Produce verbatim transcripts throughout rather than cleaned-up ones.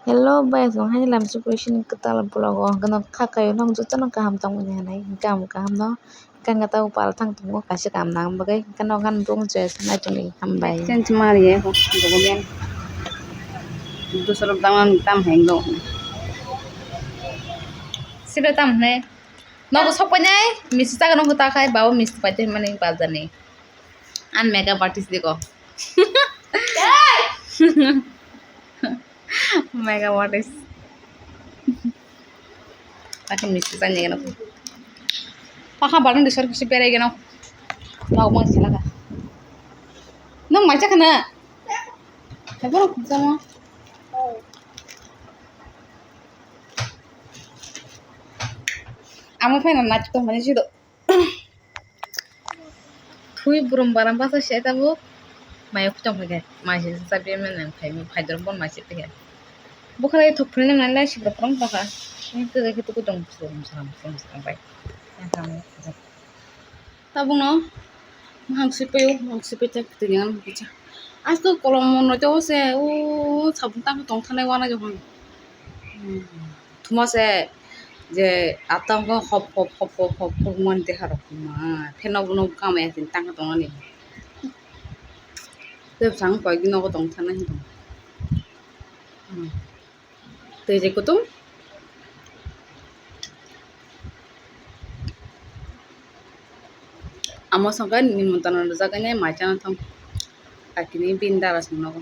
Hello bai, aswk haini lam sukui sini kwtal vlog o hwnkhe no kha kaio, nang jotono kaham tongmani hinwi, hwnkhe ang kaham no, hwnkhe ang tei pal thang tongo kaisa kaham nang bagwi, hwnkhe no ang joya sanai tongwi hambai. Change ma riya ko dogo gen. Dusra tang tam heng do. Sida tam hne. Nogo sok painai, misti chaga no hota khai, babo misti paitwi mani bazar ni. An makeup artist diko. Makeup artist. Takhe misti chani gano. Pakha barang di sor kisi berai gano. Babo mang sila ka. Nang mai chakha na? Hai bono khumsa mo. Amo phaina naithok tongmani swi do. Thui burum baram basa se tabuk. Mai khutang phai khe mai se chabi mene phai phai dor bon mai se phai khe. Bukhara thok philna nang lai sibra phang tongkha. Ni khe khe tuku tong burum saram burum saram bai. Tabukno. Mahangsui paio, mahangsui paithak twi yang kisa. Asto kolom mono to se, o sabun tang tong thanai wana jokon. Hmm, thuma se je atang ko hop hop hop hop hop hop man te harok ma. Pheno bono kama ya tin tang tong ani. Te sang koi dino ko tong thanai hin tong. Hmm. Twi je kutung. Amo songkha nimantana rwjak ani mai chana thang. Akini bini dara songnogo.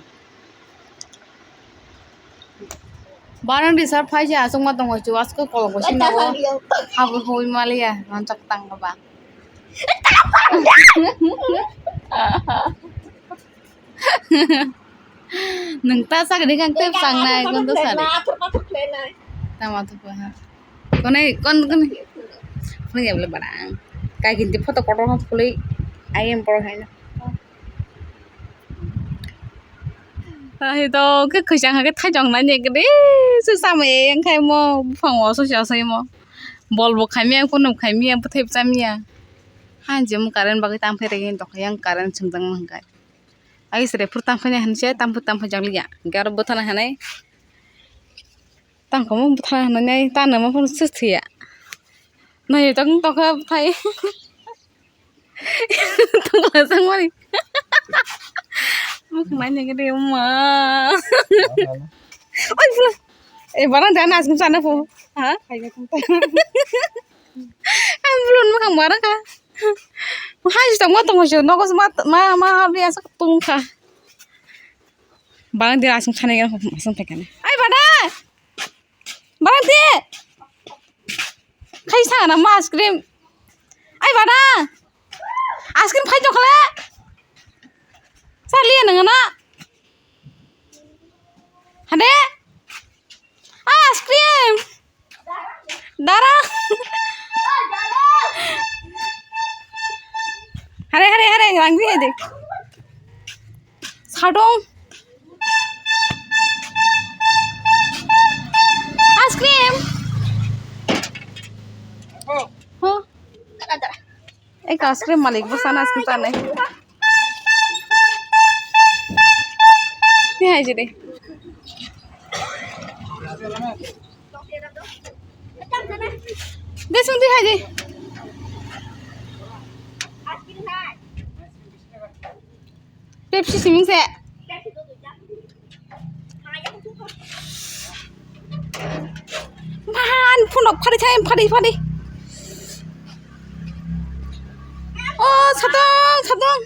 Barang di sar phai se aswk ma tongo chu asko kolok bo sini. Abo hui maliya manchak tang ba. Nwng ta sakni kang tep sangnai kon to sari. Tama to ha. Konai kon kon. Phone ya bole barang. Kai kinti photo kotor ha phului. Ai em poro hai na. Ai to ke khujang ha ke thai jong nai ne ke de. Su samai yang khai mo phang o so sa sai mo. Bol bo khaimya kunum khaimya bwthai chamya. Han je mo current bagwi tang phere yang dok yang current swngjang ma hwnkhe. Ai sere phur tang phai nai hinse tang phai tang phai jak liya. Hwnkhe aro bwthana hinai. Tang kamo bwthana hinai tang namo phano swk thwiya. Nai tang tokha bwthai. Tongla sang mani. Mukh nai nai gede ma. Oi pula. Eh, barang jangan asam sana pho. Ha? Ang bulon ma kang bara ka. Hai jita mo tong jo nogo ma ma ma habli asa tung ka. Bang dia asam sana ya asam pekane. Ai bada. Bang dia. Khai sana ma ice cream. Ai bada. Ice cream khai jokle. Saliya nang na. Hade. Ice cream. Dara. Hare, hare, hare, rang di, hare. Sadong. Ice cream. Huh? Ek ice cream malik bo sana ice cream tanai. Ni hai jide. Guys, undi hai di. Pepsi siming se. Man, phunok phari thai, phari, phari. Oh, satong, satong.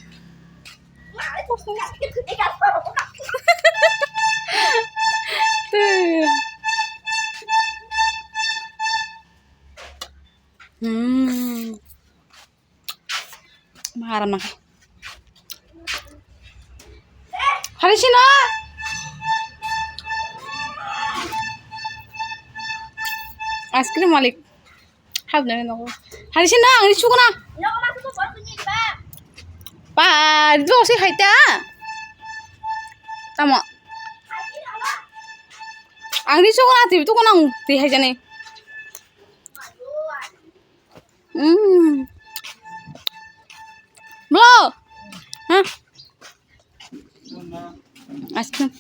Hmm. Maharam nang. Hari sini. Ice cream malik. Hap nang nang. Hari sini ang ini sukuna. Pa, itu sih hai ta. Tamo. Ang ini sukuna tibi tu kunang ti hai jani. Hmm. Bro. Hah? Ice cream.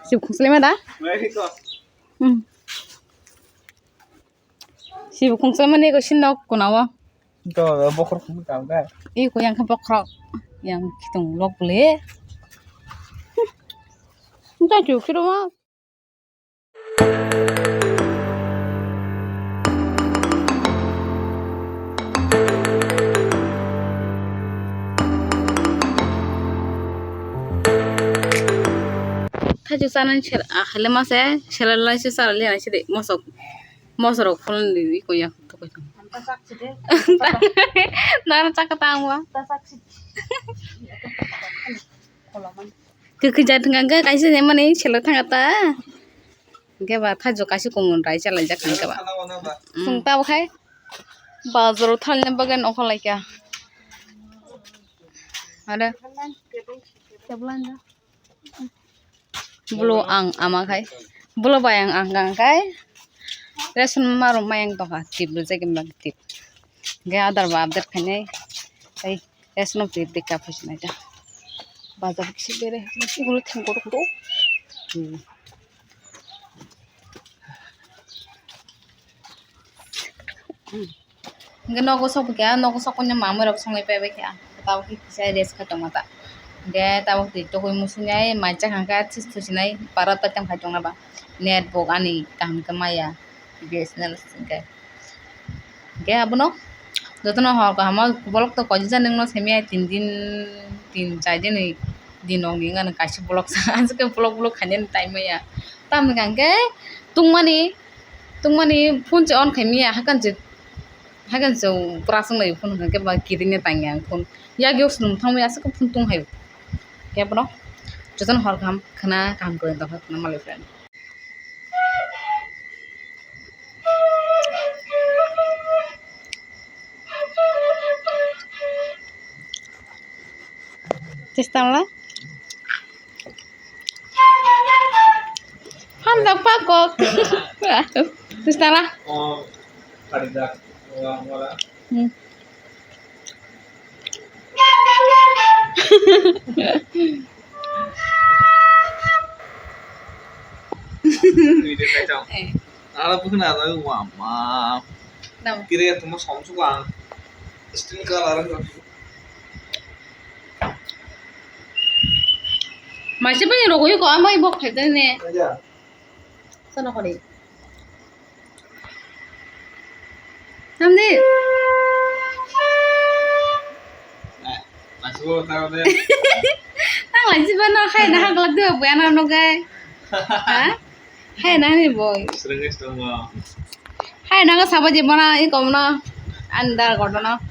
Sibukung selema da? Hmm. Sibukung selema ni ko sin nok kuna o. Ito, bokhorok khum kam ka? I ko yang khe bokhorok. Yang khitung lok le. Nta chu khiro ma. Thaichu chanani sel, a, khaile mase, selai lai se chara le nai se de, mosok, mosok rok phulni ri ko ya, to ko. Nana chaka tang wa. Kwkwi jat hwnka hwnkhe kaisa se mani selo thanga ta. Hwnkhe ba thajo kaisa kumun rai chalaijak hwnkhe ba. Chwng tabuk hai bazaro thalna bagwi nokho laikha. Are. Bulo ang ama khai. Bulo bai ang ang ang khai. Ration marum mayang tongkha. Tip rwjak em bak tip. Hwnkhe adar ba update khainai. Tei ration of the pickup hoisinai ta. Bazar kisi bere, masi gulo thengkor koro. Hmm. Hwnkhe nogo sokphaikha, nogo sokphano mamwi rok songlai paibaikha. Tabuk khe kisa rest kha tongma ta. Hwnkhe tabuk twi tokoi musungnai, mai chakha khe sis thusinai, parota tei khai tongna ba. Net bo ani kaham khe maya, B S N L hwnkhe. Hwnkhe abono jotono hor kaham o bolok to koijak nungno semiya tin din, tin char din ni, din rok ni wngkha kaisa bolok sa aswk khe bolok bolok khainani time maya. Tamoni hwnkhe tungmani, tungmani phone se on khaimaya hakan se, hakan se pura swng lai phone hwnkhe ba kiring ya tangya ang phone. Yak yok swng thangmaya aswk khe phone tung hai. Hwnkhe abono jotono hor kaham khwna kaham kwrwng tongkha khwna malai friend. Chesta la. Handa pakok. Chesta la. Hmm. Video kaitang. Eh. Ala bukhuna ala wama. Nam. Kire tuma somsuk ang. Skin color. Maise bini rogo yuko amai bok khaidene. Aja. Sana kori. Namdi. Masuk tahu deh. Tang lagi sih benar, hai nah, kalau tuh bukan anu guys. Hah? Hai nah nih boy. Sering es dong. Hai nah, sabar aja mana, ini kamu nah. Andar kotor nah.